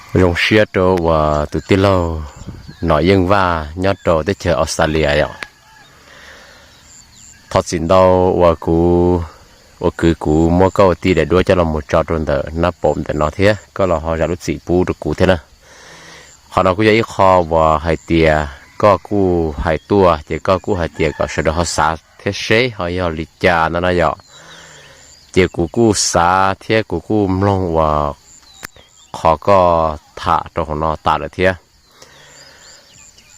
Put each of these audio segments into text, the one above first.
Zoo siab rau uas tus tij laug Nom Yeej Vaj nyob rau teb chaws Australia yom. Thov txim ntau uas kuv, uas kwv kuv muab koj ua tij daim duab coj los mus tso rau ntawm nab paum ntawm no thiab koj los ho zam lub txim pub rau kuv thiab na. Qhov no kuj yog ib qho uas hais tias koj kuj hais tuaj ces koj kuj hais tias kom sawv daws ho xav thiab seb ho yog li cas no na yom. Ces kuv kuj xav thiab kuv kuj mloog uas qhov koj tham rau hauv no tas lawm thiab.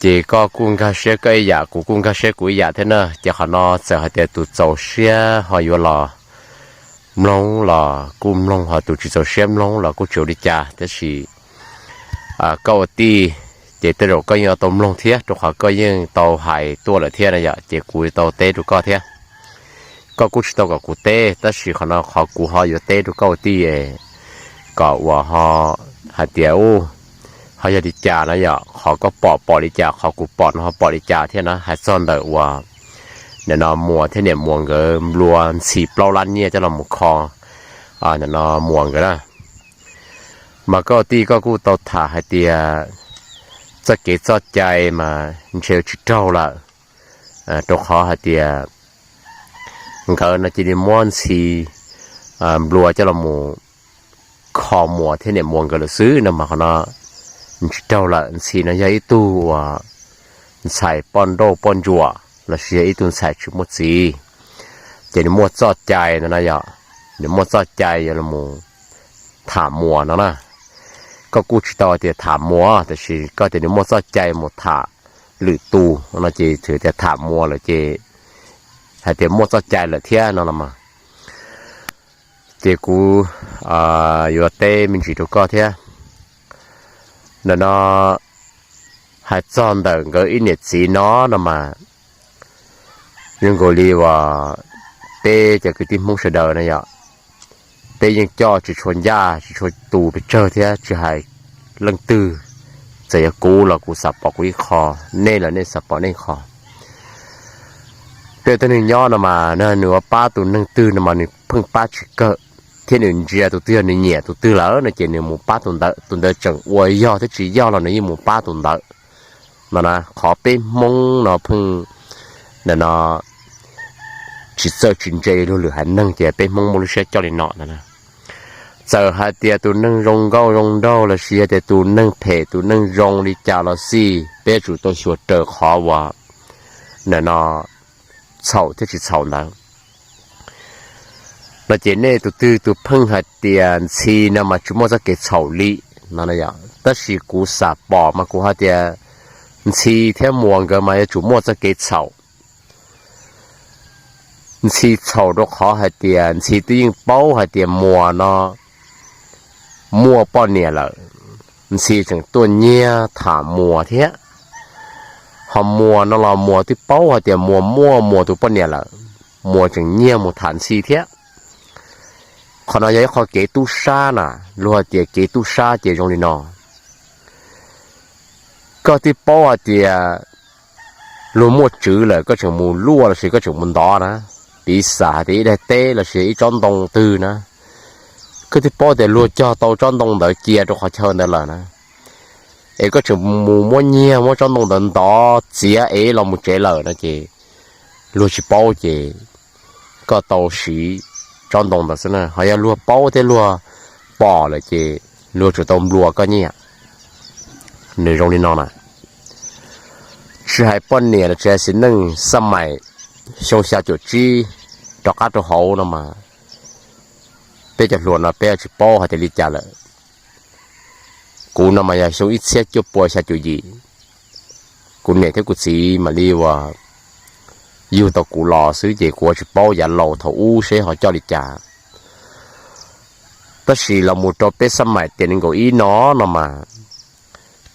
Ces koj kuj nkag siab koj ib yam, kuv kuj nkag siab kuv ib yam thiab na. Ces qhov no txawm hais tias tus txaus siab ho yuav los mloog los kuj mloog, ho tus tsis txaus siab mloog los kuj tsis ua li cas. Tab sis koj ua tij ces tej zaum koj yeej yuav tau mloog thiab, rau qhov koj yeej tau hais tuaj lawm thiab na yom, ces kuv tau teb rau koj thiab. Koj kuj tsis tau kom kuv teb, tab sis qhov no qhov kuv ho yuav teb rau koj ua tij kom uas ho hais tias u, ho yog li cas na yom, qhov koj pom pom li cas, qhov kuv pom no ho pom li cas thiab na. Hais txog ntawm uas nim no Muas thiab niam Muas nkawd nplua ntxhi plaub lab nyiaj coj los mus kho nim no Muas nkawd na, mas koj tij koj kuj tau tham hais tias txoj kev txoj cai mas ntshe tsis raug lawm, rau qhov hais tias nkawd no cia li muab ntxhi nplua coj los mus kho Muas thiab niam Muas nkawd lawm xwb no mas qhov no tsis raug lawm. Ntxhi no yog ib tug uas ntxhais poj nrauj poj ntsuam lossis yog ib tug ntxhais tsis muaj txiv, ces nws muaj txoj cai no na yom, nws muaj txoj cai yuav los tham Muas no na. Koj kuj tsis tau tias tham Muas, tab sis koj tias nws muaj txoj cai mus tham lwm tus no ces txhais tias tham Muas lawm ces hais tias muaj txoj cai lawm thiab no los mas. Ces kuv yuav teb me ntsis rau koj thiab. Ntawm no hais txog ntawm nkawd ib niam txiv no no mas, zoo nkaus li uas peb cov kwv tij Hmoob sawv daws na yom, peb yeej coj tsis tshua ncaj tsis tshua tu pes tsawg thiab, tsis hais leej twg, txawm yog kuv los kuv xav pom kuv ib qho, nej los nej xav pom nej qho. Peb tej neeg nyob no mas nws ua pab tus neeg twg no mas nws pheej pab tsis kawg, thiab nws ntsia tus twg yog nws nyiam tus twg lawm no ces nws mus pab tus ntawd, tus ntawd tseem ua yog thiab tsis yog los nws yeej mus pab tus ntawd no na. Qhov peb Hmoob no pheej nim no tsis txawj tsis ntse luag lwm haiv neeg ces peb Hmoob muaj lub siab coj li no ntag. Txawm hais tias tus neeg zoo nkauj zoo nraug lossis hais tias tus neeg phem tus neeg zoo li cas los xij, peb yuav tsum tau xyuas raws qhov uas nim no txhaum thiab tsis txhaum ntawd. No ces nej tus twg tus pheej hais tias Ntxhi no mas tsis muaj txoj kev txhaum li no, tab sis kuv xam pom mas kuv hais tias Ntxhi thiab Muas nkawd mas yuav tsum muaj txoj kev txhaum. Ntxhi txhaum rau qhov hais tias Ntxhi twb yeej paub hais tias Muas no muaj poj niam lawm, Ntxhi tseem tuaj nyiag tham Muas thiab. Ho Muas no los Muas twb paub hais tias Muas muaj Muas tus poj niam lawm, Muas tseem nyiag mus tham Ntxhi thiab. Qhov no yog ib qho kev tub sab na, luag hais tias kev tub sab ces zoo li no. Koj twb paub hais tias luag muaj tswv lawm koj tseem mus luaj lossis koj tseem mus ntov na, piv xam hais tias ib daim teb lossis ib tsob ntoo twg na, koj twb paub tias luag cog tau tsob ntoo ntawd cia rau qhov chaw ntawd lawm na, es koj tseem mus muab nyiag muab tsob ntoo ntawd ntov txiav es los mus tsev lawm no ces luag tsis paub ces koj tau siv tsob ntoo ntawd xwb na. Ho yog luag paub thiab luag pom lawm ces luag tsum tau nplua koj nyiaj. Nws zoo li no na, tsis hais poj niam los tsis hais txiv neej, xab mais xyoo xya caum tsib rov qab rau hauv no mas peb cov hluas no peb tsis paub hais tias li cas lawm. Kuv no mas yog xyoo ib txhiab cuaj pua xya caum yim, kuv niam thiab kuv txiv mam li uas yug tau kuv los xwb ces kuv tsis paub yav laus thaum ub seb ho coj li cas. Tab sis los mus rau peb xab mais tiam nees nkaum ib no no mas,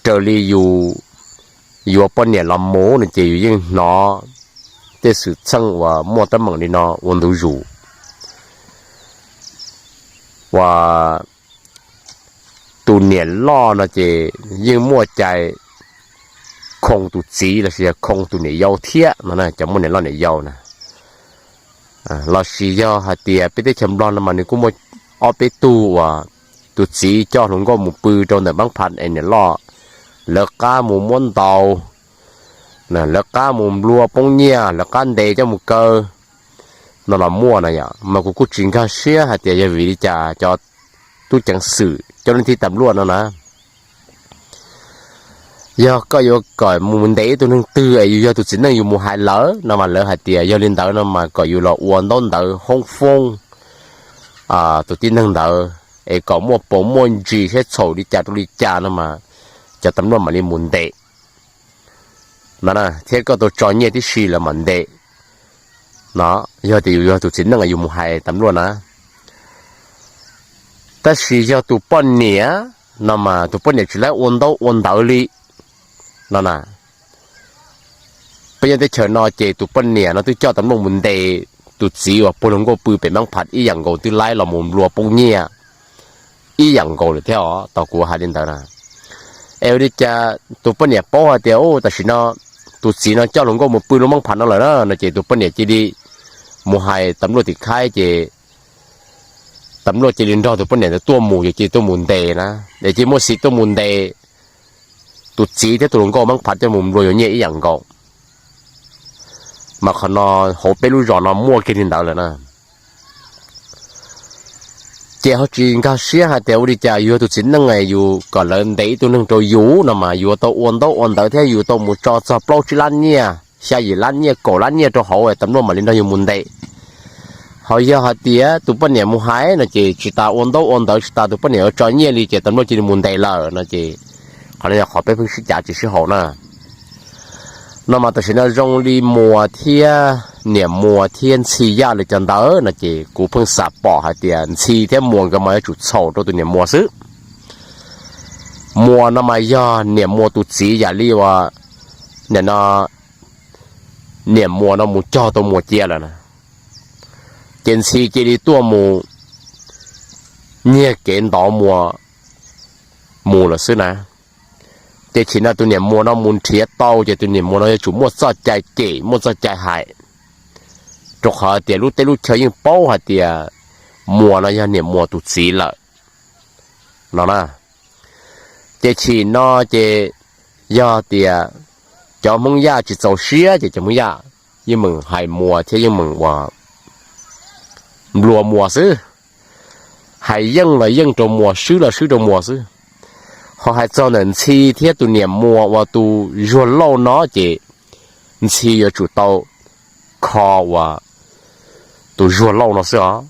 raws li yus yuav poj niam los mus no ces yus yeej hnov tej xwm txheej uas muaj teeb meem li no ua ntu zus, uas tus niam loj no ces yeej muaj cai khoo tus txiv lossis yog khoo tus niam yau thiab no, cov muaj niam loj niam yau na. Lossis yog hais tias peb teb chaws Nplog no mas nws kuj muaj ob peb tug uas tus txiv coj hluas nkauj mus pw rau ntawm Maab Phaj es niam loj lawv qab mus muab ntaus, lawv qab mus nplua poob nyiaj, lawv qab ntes coj mus kaw no los muaj na yom. Mas kuv kuj tsis nkag siab hais tias yog vim li cas cov tub ceev xwm cov leej tij tas luaj no na, yog koj yuav kom mus ntes ib tug neeg twg es yus yog tus txiv neej yus mus hais lawv no mas lawv hais tias yog li ntawd no mas kom yus los ua ntaub ntawv hoob foob tus tib neeg ntawd es kom muaj paus muaj ntsis thiab txhaum li cas rau li cas no mas cov tas luaj mam li mus ntes no, thiab koj tau tso nyiaj tib si lawv mam ntes no. Yog tias yus yog tus txiv neej yus mus hais tas luaj na. Tab sis yog tus poj niam no mas tus poj niam tsis laib ua ntaub ua ntawv li no na. Peb nyob teb chaws no ces tus poj niam no twb coj tas luaj mus ntes tus txiv uas puag hluas nkauj pw pem Maab Phaj ib yam nkaus, twb laib los mus nplua poob nyiaj ib yam nkaus lawm thiab os. Tau kuv hais li ntawd na, es ua li cas tus poj niam paub hais tias tam sim no tus txiv no coj hluas nkauj mus pw lub Maab Phaj no lawm na no ces tus poj niam cia li mus hais tas luaj tim khaib ces tas luaj cia li nrog tus poj niam ntawd tuaj mus, ces cia li tuaj mus ntes na, es cia li muaj xiv tuaj mus ntes tus txiv thiab tus hluas nkauj Maab Phaj coj mus nplua yuav nyiaj ib yam nkaus. Mas qhov no hauv peb lub zos no muaj kiag li ntawd lawm na. Ces ho tsis nkag siab hais tias ua li cas yus yog tus txiv neej yus kom lawv ntes ib tug neeg rau yus no mas yus tau ua ntaub ua ntawv thiab yus tau mus tso txog plaub tsib lab nyiaj, xya yim lab nyiaj, kaum lab nyiaj rau hauv tas luaj mam li nrog yus mus ntes. Ho yog hais tias tus poj niam mus hais no ces tsis tas ua ntaub ua ntawv tsis tas tus poj niam yuav tso nyiaj li ces tas luaj cia li mus ntes lawm no ces qhov no yog qhov peb pheej sib cav tsis sib haum na. No mas tam sim no zoo li Muas thiab niam Muas thiab Ntxhi Yaj lawv cov ntawd no ces kuv pheej xam pom hais tias Ntxhi thiab Muas nkawd mas yuav tsum txhaum rau tus niam Muas xwb. Muas no mas yog niam Muas tus txiv yam li uas nim no niam Muas no mus cog tau Muas cia lawm na, ces Ntxhi cia li tuaj mus nyiag kev ntov Muas mus lawm xwb na. Ces chim no tus niam Muas no mus nrhiav tau ces tus niam Muas no yuav tsum muaj txoj cai cem muaj txoj cai hais, rau qhov tias lub teb lub chaw yeej paub hais tias Muas no yog niam Muas tus txiv lawm no na. Ces chim no ces yog tias cov Hmoob Yaj tsis txaus siab ces cov Hmoob Yaj yeej meem hais Muas thiab yeej meem ua nplua Muas xwb. Hais yeej los yeej rau Muas, swb los swb rau Muas xwb. Ho hais txog ntawm Ntxhi thiab tus niam Muas uas tus Zuag Lauj no ces Ntxhi yuav tsum tau kho uas tus Zuag Lauj no xwb os,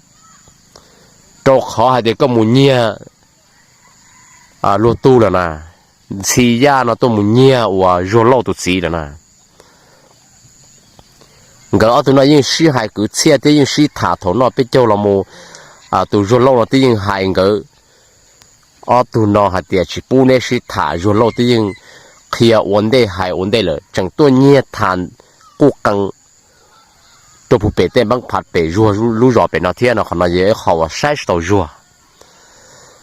rau qhov hais tias koj mus nyiag luag tug lawm na. Ntxhi Yaj no tuaj mus nyiag uas Zuag Lauj tus txiv lawm na. Nkawd ob tug no yeej sib hais kwv txhiaj thiab yeej sib tham thaum noj peb caug los mus. Tus Zuag Lauj no twb yeej hais nkawd ob tug no hais tias tsis pub neb sib tham, Zuag Lauj twb yeej qhia ua ntej hais ua ntej lawm, tseem tuaj nyiag tham quj qee rau puag pem tej npeeb phav pem Zuag lub zos pem no thiab no. Qhov no yog ib qho uas saib tsis taus Zuag,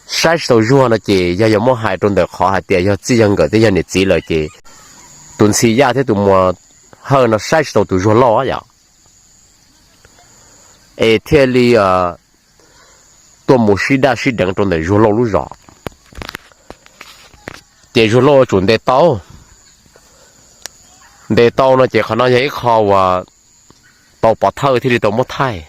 saib tsis taus Zuag no ces yog yuav muab hais rau ntawm qhov hais tias yog txij yog nkawm thiab yog niam txiv lawm ces tus Ntxhi Yaj thiab tus Muas Hawj no saib tsis taus tus Zuag Lauj yom, es thiaj li tuaj mus sib daj sib deev rau ntawm Zuag Lauj lub zos. Ces Zuag Lauj yuav tsum ntes tau, ntes tau no ces qhov no yog ib qho uas tau pov thawj thiaj li tau muab thaij.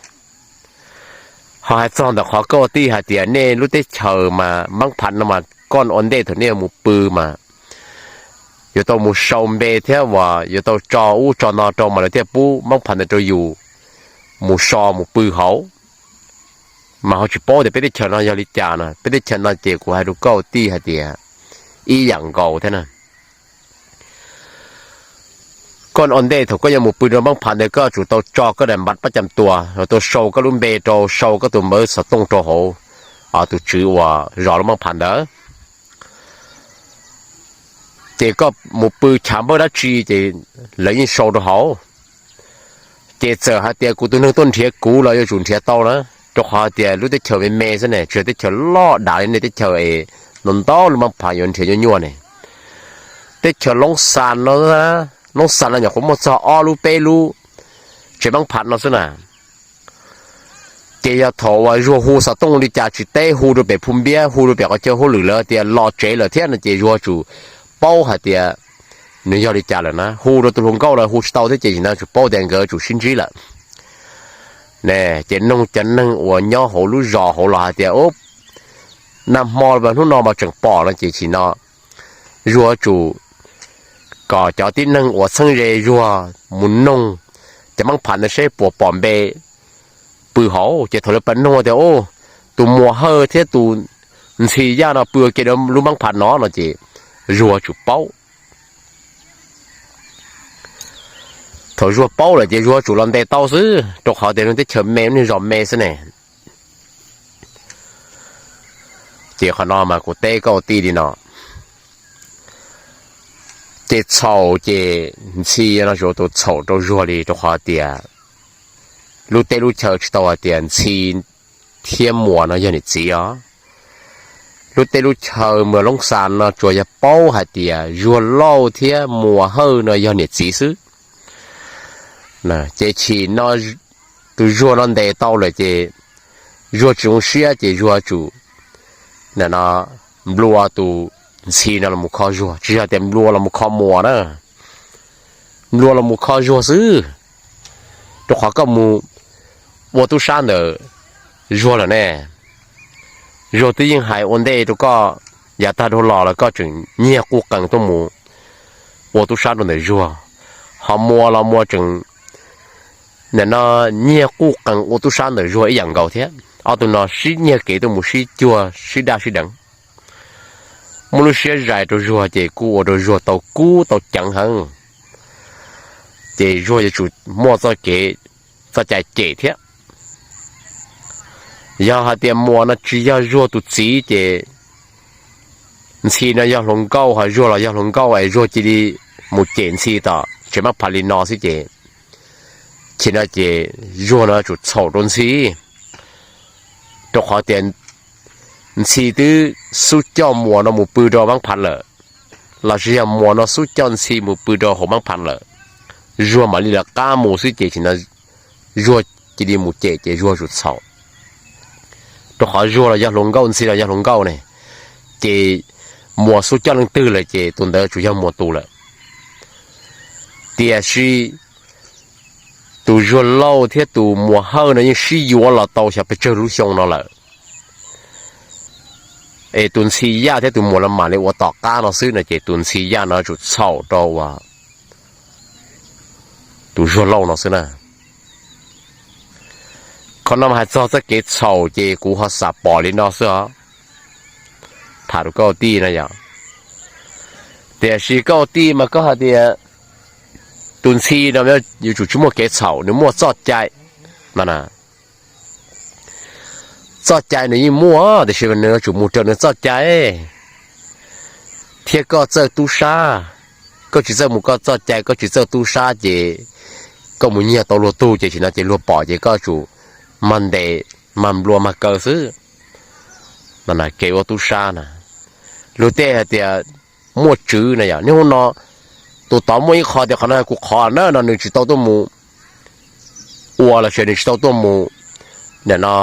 Ho hais txog ntawm qhov koj tij hais tias nej lub teb chaws mas npeeb phav no mas koj ua ntej thaum nej yuav mus pw mas yuav tau mus sau npe thiab uas yuav tau tso ub tso no rau mas lawv thiaj pub npeeb phav ntawd rau yus mus so mus pw hauv. Mas ho tsis paub tias peb teb chaws no yog li cas no, peb teb chaws no ces kuv hais rau koj tij hais tias ib yam nkaus thiab na. Koj ua ntej thaum koj yuav mus pw rau npeeb phav ntawd koj tsum tau tso koj daim npav pab cam tuas, tau sau koj lub npe rau, sau koj tus npawb xov tooj rau hauv tus tswv uas zov lub npeeb phav ntawd. Ces koj mus pw chav npawb dab tsi ces lawv yeej sau rau hauv. Ces txawm hais tias kuv tus neeg tuaj nrhiav kuv los yuav tsum nrhiav tau na, rau qhov hais tias lub teb chaws me me xwb ne, tsis yog teb chaws loj dav li nej teb chaws es ntau ntau lub npeeb phav yuav nrhiav nyuaj nyuaj ne. Teb chaws Loob Xas no, Loob Xas no nyuam qhuav muaj txog ob lub peb lub tsev npeeb phav no xwb na. Ces yog thaum uas Zuag hu xov tooj li cas tsis teb, hu rau pem Phu Npiab, hu rau pem qhov chaw hauj lwm lawv tias los tsev lawm thiab no ces Zuag yuav tsum paub hais tias nws yog li cas lawm na. Hu rau tus hluas nkauj los hu tsis tau thiab ces nim no yuav tsum paub tias nkawd yuav tsum sib ntsib lawm. Ces noog cov neeg uas nyob hauv lub zos hauv los hais tias, Ub, nag hmo los hnub no mas tseem pom no ces nim no Zuag yuav tsum kom cov tib neeg uas txheeb ze Zuag mus noog cov Maab Phas ntawd seb puas pom npe pw hauv. Ces thaum lawv pab noog tias, Ub, tus Muas Hawj thiab tus Ntxhi Yaj no pw ua ke rau lub Maab Phas no no ces Zuag yuav tsum paub. Thaum Zuag paub lawm ces Zuag yuav tsum los ntes tau xwb, rau qhov tias lub teb chaws me, lub zos me xwb ne. Ces qhov no mas kuv teb koj ua tij li no. Ces txhaum ces Ntxhi no tsis ua tus txhaum rau Zuag li, rau qhov tias lub teb lub chaw tsis tau hais tias Ntxhi thiab Muas no yog niam txiv os. Lub teb lub chaw Muas Loob Xas no tsuas yog paub hais tias Zuag Lauj thiab Muas Hawj no yog niam txiv xwb. Ces nim no tus Zuag no ntes tau lawm ces Zuag tsis zoo siab ces Zuag yuav tsum nim no nplua tus Ntxhi no los mus kho Zuag, tsis yog tias nplua los mus kho Muas na, nplua los mus kho Zuag xwb. Rau qhov koj mus ua tub sab ntawm Zuag lawm ne, Zuag twb yeej hais ua ntej rau koj yav tag dhau los lawm, koj tseem nyiag quj qees tuaj mus ua tub sab rau ntawm Zuag, ho Muas los Muas tseem nim no nyiag quj qees ua tub sab ntawm Zuag ib yam nkaus thiab. Ob tug no sib nyiag kev tuaj mus sib cuag sib daj sib deev. Muaj lub siab zais rau Zuag ces kuj ua rau Zuag tau kub tau ceev heev. Ces Zuag yuav tsum muaj txoj kev txoj cai cem thiab. Yog hais tias Muas no tsis yog Zuag tus txiv ces Ntxhi no yog hluas nkauj ho Zuag los yog hluas nkauj es Zuag cia li mus cem Ntxhi tom tsev Maab Phas li no xwb ces, ces no ces Zuag no yuav tsum txhaum rau Ntxhi, rau qhov tias Ntxhi twb xub coj Muas no mus pw rau Maab Phas lawm, los sis yog Muas no xub coj Ntxhi mus pw rau hauv Maab Phas lawm, Zuag mam li lawv qab mus xwb ces nim no Zuag cia li mus cem ces Zuag yuav tsum txhaum. Rau qhov Zuag los yog hluas nkauj, Ntxhi los yog hluas nkauj ne, ces Muas xub coj leej twg lawm ces tus ntawd yuav tsum yog Muas tus lawm. Tiam sis tus Zuag Lauj thiab tus Muas Hawj no yeej sib yuav los tau xyov pes tsawg lub xyoo no lawm. Es tus Ntxhi Yaj thiab tus Muas los mam li ua tom qab no xwb no ces tus Ntxhi Yaj no yuav tsum txhaum rau tus Zuag Lauj no xwb na. Qhov no mas hais txog txoj kev txhaum ces kuv ho xam pom li no xwb os. Tham rau koj ua tij no yog, tiam sis koj ua tij mas koj hais tias tus Ntxhi no yuav tsum tsis muaj kev txhaum, nws muaj txoj cai no na. Txoj cai nws yeej muaj tiam sis nws yuav tsum mus raws nws txoj cai, thiab koj txawj tub sab. Koj tsis txawj mus koj txoj cai, koj tsis txawj tub sab ces koj mus nyiag tau luag tug ces nim no ces luag pom ces koj yuav tsum mag ntes, mag nplua mag kaw xwb. Kev ua tub sab na, luag tej hais tias muaj tswv na yom, niaj hnub no tus tod muaj ib qho tias qhov no kuv qhov na no nws tsis tau tuaj mus ua los sis nws tsis tau tuaj mus nim no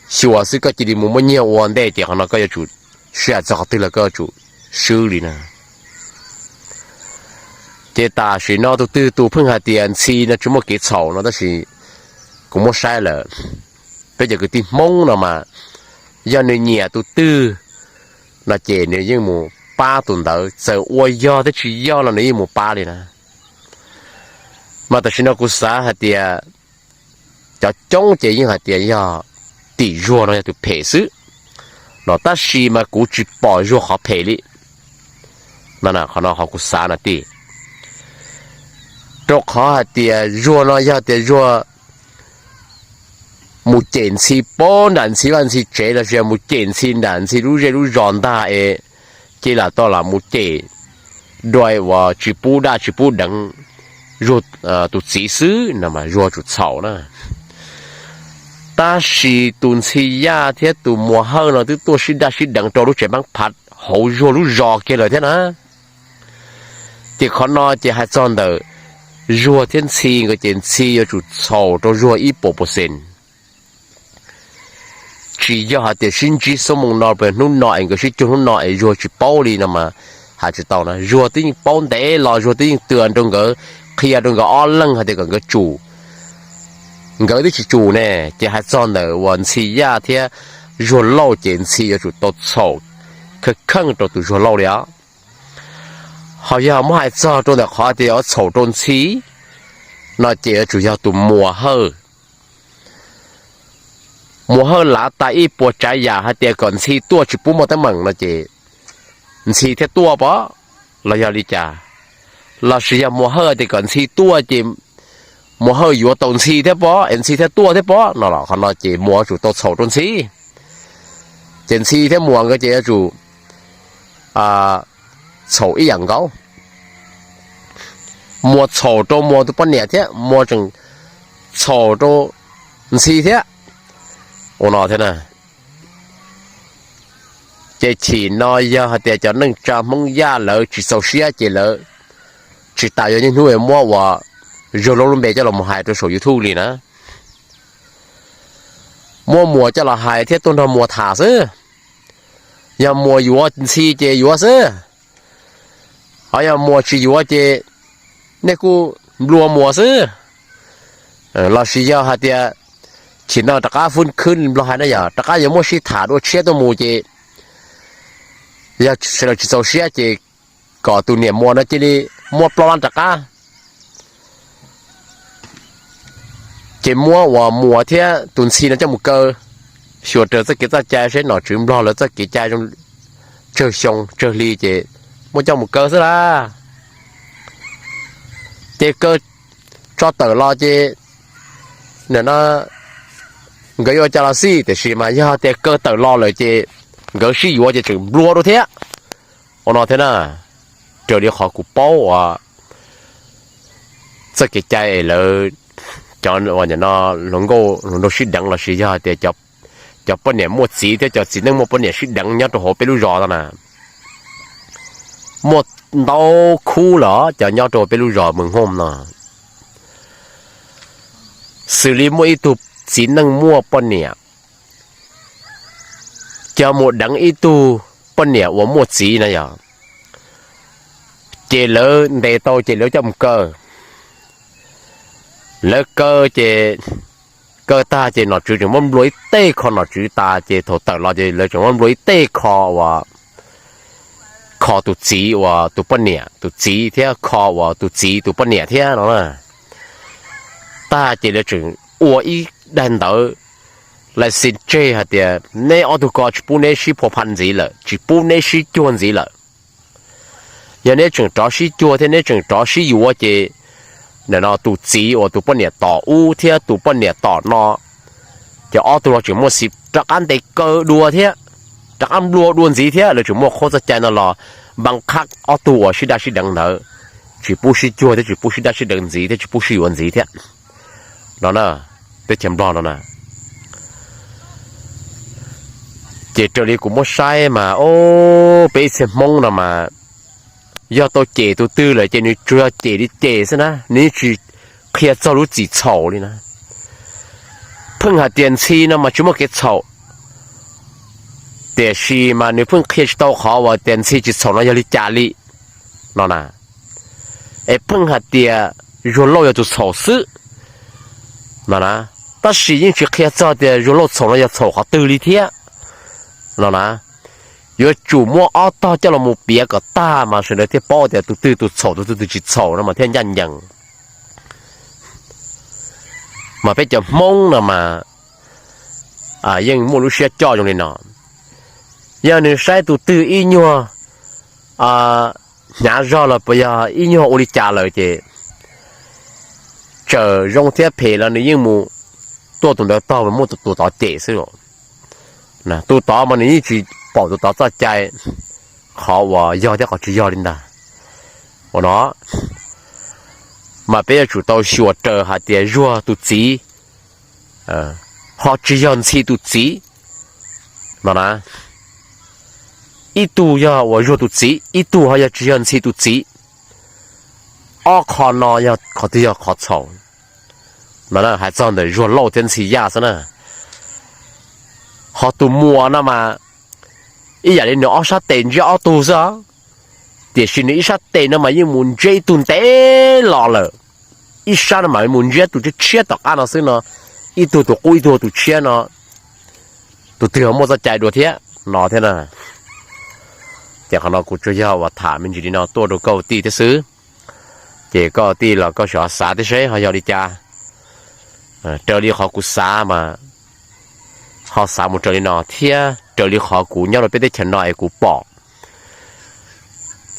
xyuas xwb, koj cia li mus muab nyiag ua ntej ces qhov no koj yuav tsum sib hais txog qhov twg los koj yuav tsum swb li na. Ces tam sim no tus twg tus pheej hais tias Ntxhi no tsis muaj kev txhaum no tab sis kuv muab saib lawm, peb cov kwv tij Hmoob no mas yog nws nyiam tus twg no ces nws yeej mus pab tus ntawd, txawm ua yog thiab tsis yog los nws yeej mus pab li na. Mas tam sim no kuv xav hais tias cov coob ces yeej hais tias yog tim Zuag no yog tus phem xwb no, tab sis mas kuv tsis pom Zuag qhov phem li. Qhov no qhov kuv xav no tij, rau qhov hais tias Zuag no yog tias Zuag mus cem Ntxhi pab nram Ntxhi vaj Ntxhi tsev los sis yog mus cem Ntxhi nram Ntxhi lub zej lub zos ntag es cia lam tau lam mus cem dua uas tsis pub daj tsis pub deev Zuag tus txiv xwb no mas Zuag tsum txhaum na. Tab sis tus Ntxhi Yaj thiab tus Muas Hawj no twb tuaj sib daj sib deev rau lub tsev Maab Phas hauv Zuag lub zos kiag lawm thiab na. Ces qhov no ces hais txog ntawm Zuag thiab Ntxhi nkawd ces Ntxhi yuav tsum txhaum rau Zuag ib puas percent. Tsis yog hais tias sib ntsib xuab moos no, hnub no es nkawd sib cuag hnub no es Zuag tsis paub li no mas hais tsis tau na. Zuag twb yeej paub ntev los, Zuag twb yeej tw rau nkawd, qhia rau nkawd ob leeg hais tias kom nkawd tsum. Nkawd twb tsis tsum ne, ces hais txog ntawm uas Ntxhi Yaj thiab Zuag Lauj ces Ntxhi yuav tsum tau txhaum kheej kheej rau tus Zuag Lauj li os. Ho yog muab hais txog rau ntawm qhov tias yuav txhaum rau Ntxhi no ces yuav tsum yog tus Muas Hawj. Muas Hawj lav tas ib puas tsav yam hais tias kom Ntxhi tuaj tsis pub muaj teeb meem no ces Ntxhi thiaj tuaj pom, los yog li cas? Los sis yog Muas Hawj tias kom Ntxhi tuaj ces Muas Hawj yuav tau Ntxhi thiab pom es Ntxhi thiaj tuaj thiab pom no los qhov no ces Muas yuav tsum tau txhaum rau Ntxhi. Ces Ntxhi thiab Muas nkawd ces yuav tsum txhaum ib yam nkaus. Muas txhaum rau Muas tus poj niam thiab Muas tseem txhaum rau Ntxhi thiab. Ua no thiab na. Ces chim no yog hais tias cov neej tsa Hmoob Yaj lawv tsis txaus siab ces lawv tsis tas yuav niaj hnub muab uas Zuag Lauj lub npe coj los mus hais rau saum YouTube li na. Muab Muas coj los hais thiab tuaj nrog Muas tham xwb. Yog Muas yuav Ntxhi ces yuav xwb. Ho yog Muas tsis yuav ces nej kuj nplua Muas xwb. Los sis yog hais tias chim no rov qab fwb khwb nplog hais na, yog rov qab yuav muaj sib tham dua tshiab tuaj mus ces yog sawv daws tsis txaus siab ces kom tus niam Muas no cia li muab plaub lab rov qab. Ces muab uas Muas thiab tus Ntxhi no coj mus kaw, xyuas raws txoj kev txoj cai seb nom tswv nplog lawv txoj kev cai tsawg xyoo tsawg hli ces muab coj mus kaw xwb lawm. Ces kaw tso tawm los ces no nkawd yuav ua cas los xij, tiam sis mas yog tias kaw tawm los lawm ces nkawd sib yuav ces tseem nplua dua thiab. Ua no thiab na, raws li qhov kuv paub uas txoj kev cai es lawv cov hluas nkauj hluas nraug sib deev los sis yog tias cov poj niam muaj txiv thiab cov txiv neej muaj poj niam sib deev nyob rau hauv peb lub zos no na, muaj ntau khub lawm cov nyob rau peb lub zos Mws Hmoob no. Xws li muaj ib tug txiv neej muaj poj niam, coj mus deev ib tug poj niam uas muaj txiv na yog, ces lawv ntes tau ces lawv coj mus kaw. Lawv kaw ces kaw tag ces nom tswv tseem muab nplua ib tej kho nom tswv tas ces thaum tawm los ces lawv tseem muab nplua ib tej kho uas kho tus txiv uas tus poj niam tus txiv thiab kho uas tus txiv tus poj niam thiab no na. Tag ces lawv tseem ua ib daim ntawv lais xis tseg hais tias neb ob tug ko tsis pub neb sib phua pha ntxiv lawm, tsis pub neb sib cuag ntxiv lawm. Yog neb tseem rov sib cuag thiab neb tseem rov sib yuav ces nim no tus txiv uas tus poj niam tom ub thiab tus poj niam tom no, ces ob tug los tseem muaj xiv rov qab ntes kaw dua thiab, rov qab nplua dua ntxiv thiab. Lawv tseem muaj qhov txoj cai no los npaj qhab ob tug uas sib daj sib deev ntawd, tsis pub sib cuag thiab tsis pub sib daj sib deev ntxiv thiab tsis pub sib yuav ntxiv thiab no na, teb chaws Nplog no na. Ces raws li kuv muab saib mas, o, peb ib txhia Hmoob no mas yog tau cem tus twg lawm ces nws tsuas yog cem li cem xwb na, nws yeej tsis qhia txog lub txim txhaum li na. Pheej hais tias Ntxhi no mas tsis muaj kev txhaum, tiam sis mas nws pheej qhia tsis tau qhov uas tias Ntxhi tsis txhaum no yog li cas li no na. Es pheej hais tias Zuag Lauj yog tus txhaum xwb no na, tab sis yeej tsis qhia txog tias Zuag Lauj txhaum no yog txhaum qhov twg li thiab no na. Yuav tsum muab ob tog coj los mus piav kom tag mas sawv daws thiaj paub tias tus twg tus txhaum tus twg tus tsis txhaum no mas thiaj ncaj ncees. Mas peb cov Hmoob no mas yeej muaj lub siab coj zoo li no. Yog nws saib tus twg ib nyuag hnyav zog los puas yog ib nyuag ua li cas lawm ces txawm zoo thiab phem los nws yeej mus tuaj tus ntawd tog mas muaj tus tod cem xwb. Tus tod mas nws yeej tsis pom tus tod txoj cai, qhov uas yog thiab qhov tsis yog li ntag. Ua no mas peb yuav tsum tau xyuas raws hais tias Zuag tus txiv ho tsis yog Ntxhi tus txiv no na. Ib tug yog uas Zuag tus txiv, ib tug ho yog tsis yog Ntxhi tus txiv. Ob qho no yog qhov twg yog qhov txhaum no? Hais txog ntawm Zuag Lauj thiab Ntxhi Yaj xwb na. Ho tus muas no mas ib yam li nws ob sab tes ntsiab ob tug xwb, tiam sis nws ib sab tes no mas yeej mus ntsiab ib tug ntev los lawm, ib sab no mas mus ntsiab tus tshiab tshiab tom qab no xwb no, ib tug tus qub ib tug tus tshiab no, tus twg ho muaj txoj cai dua thiab no thiab na. Ces qhov no kuv tsuas yog uas tham me ntsis li no tuaj rau koj tij thiab xwb. Ces koj tij los koj xyov xav thiab seb ho yog li cas. Raws li qhov kuv xav mas ho xav mus raws li no thiab raws li qhov kuv nyob rau peb teb chaws no es kuv pom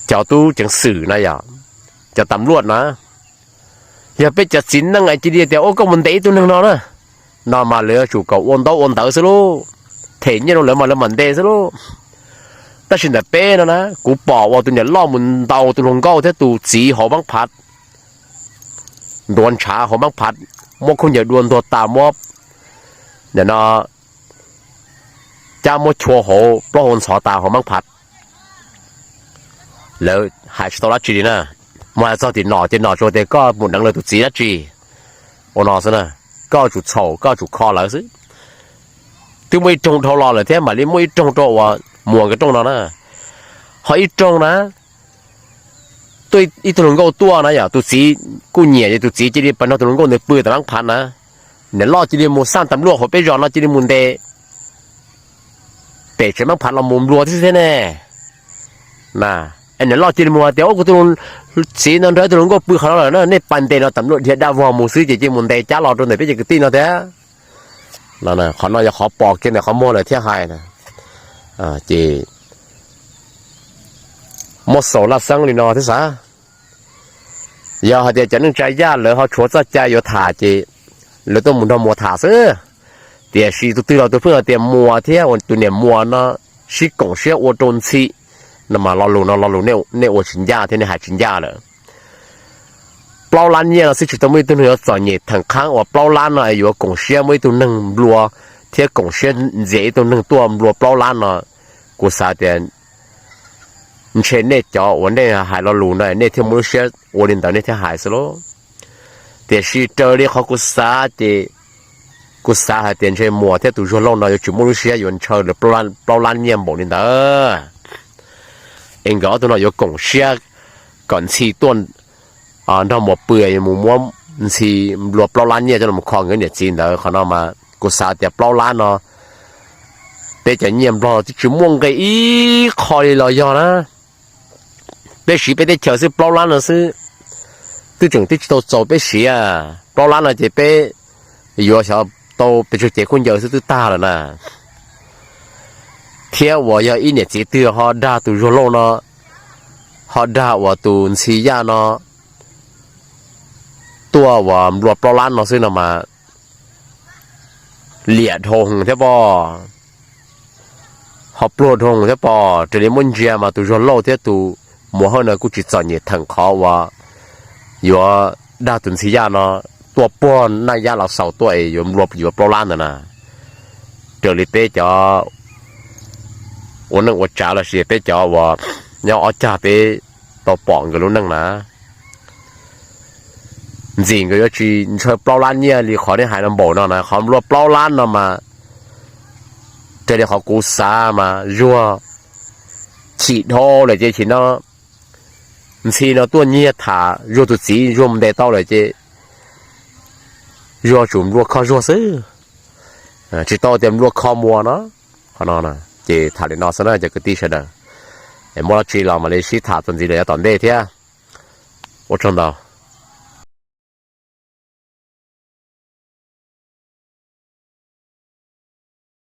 cov tub ceev xwm na yom, cov tam luaj na, yog peb cov txiv neej es cia li tias ua koj mus ntes ib tug neeg no na, no mas lawv yuav tsum kom ua ntaub ua ntawv xwb lauj, them nyiaj rau lawv mas lawv mam ntes xwb lauj. Tab sis ntawm peb no na kuv pom uas tus niam loj mus ntaus tus hluas nkauj thiab tus txiv hauv mab phav, ntuav ntshav hauv mab phav, muab khaub ncaws dua ntuag tas muab, nim no cab muab chua hauv plaub hau ntxhov tas hauv mab phav. Lawv hais tsis tau dab tsi li na. Mus hais txog tim nom ces nom tsuas tias koj mus deev lawv tus txiv dab tsi ua no xwb na, koj tsum txhaum koj tsum kho lawv xwb. Twb muaj ib rooj dhau los lawm thiab mam li muaj ib rooj rau uas muas nkawd rooj no na. Ho ib rooj na, tuaj ib tug hluas nkauj tuaj na yom, tus txiv kuj nyiam ces tus txiv cia li pab nrog tus hluas nkauj ntawd pw tom mab phav na. Niam loj cia li mus xaj tam luaj hauv peb zos no cia li mus ntes pem tsev mab phav los mus nplua tib si thiab ne. Niam loj cia li mus hais tias ua kuv tus txiv no nrog tus hluas nkauj pw qhov no lawm na, nej pab ntes no tam luaj dhia dab vog mus xwb ces cia li mus ntes cab los rau ntawm peb cov kwv tij no thiab. Qhov no yog qhov pom kiag ntawm qhov muag lawm thiab hais na. Ces muab xaus laj xeeb li no thiab xav. Yog hais tias cov neej tsa Yaj lawv ho tshuav txoj cai yuav tham ces lawv tuaj mus nrog muas tham xwb. Tiam sis tus twg los tus pheej hais tias muas thiab tus niam muas no sib koom siab ua rau ntxhi no mas lo lus no lo lus nej ua tsis ncaj thiab nej hais tsis ncaj lawm. Plaub lab nyiaj no xwb tsis tau muaj ib tug neeg yuav txom nyem theem qhab uas plaub lab no es yuav koom siab muab ib tug neeg nplua thiab koom siab ntxias ib tug neeg tuaj nplua plaub lab no. Kuv xav tias ntshe nej cov uas nej hais lo lus no nej thiaj muaj lub siab ua li ntawd nej thiaj hais xwb lauj. Tiam sis raws li qhov kuv xav ces kuv xav hais tias ntshe muas thiab tus Zuag Lauj no yuav tsis muaj lub siab yuav ntshaw lawv plaub lab nyiaj npaum li ntawd. Es nkawd ob tug no yuav koom siab kom ntxhi tuaj nrog muas pw, yuav mus muab ntxhi nplua plaub lab nyiaj coj los kho nkawd niam txiv ntawd. Qhov no mas kuv xav tias plaub lab no peb cov nyiaj Nplog twb tsis muaj nqe ib qho li los yog na. Peb siv peb teb chaws xwb plaub lab no xwb, twb tseem twb tsis tau txaus peb siv. Plaub lab no ces peb yuav xyov tau pes tsawg cev khaub ncaws xwb twb tag lawm na. Thiab uas yog ib niam txiv twg ho dag tus Zuag Lauj no, ho dag uas tus Ntxhi Yaj no tuaj uas nplua plaub lab no xwb no mas liam dhau thiab pob, ho pluag dhau thiab pob. Raws li muab ntsia mas tus Zuag Lauj thiab tus Muas Hawj no kuj tsis txom nyem theem qhov uas yuav dag tus Ntxhi Yaj no tuaj puag Naj Yab Lav Xaus tuaj es yuav nplua yuav plaub lab ntawd na. Raws li peb cov ua neej ua tsav los sis peb cov uas nyob ob cag peb tau pom nkawd lub neej na, ntxim nkawd yuav tsis ntshaw plaub lab nyiaj li qhov nej hais no npaum no na. Qhov nplua plaub lab no mas raws li qhov kuv xav mas Zuag chim dhau lawm ces chim no Ntxhi no tuaj nyiag tham Zuag tus txiv, Zuag mus ntes tau lawm ces Zuag tsum nplua kho Zuag xwb, tsis tau tias nplua kho Muas no. Qhov no ces tham li no xwb na cov kwv tij sawv daws. Muaj dab tsi los mam li sib tham txuas ntxiv lawm yav tom ntej thiab. Ua tsaug ntau.